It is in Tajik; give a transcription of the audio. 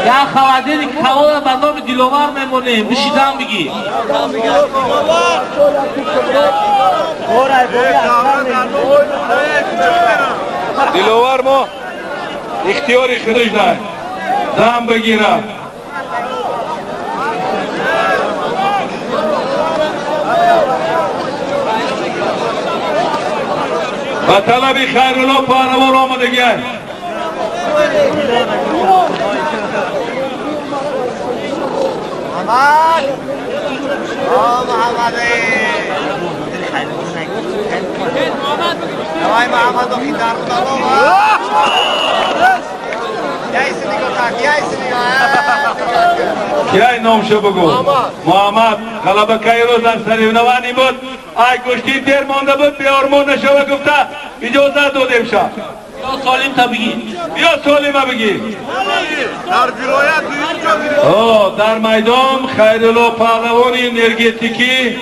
Як холодильник калона ба номи Диловар мемонем, бишидам бигӣ. Диловар мо ихтиёри худаш дай. Дам бигира. Ба талаби Хайрулло Паҳлавон омадагиай. محمد محمد давай Муҳаммад охи дар Кияй номшо бугӯ? Муҳаммад ғалаба кайро дар соревнование буд. Ай гӯштин дер монда буд, беормон нашава гуфта иҷозат додем ша. Биё солим та бигӣ. Биё солима бигӣ. Дар вилоят дуюм ҷо гирифт. О, дар майдон Хайрулло Паҳлавони энергетикӣ.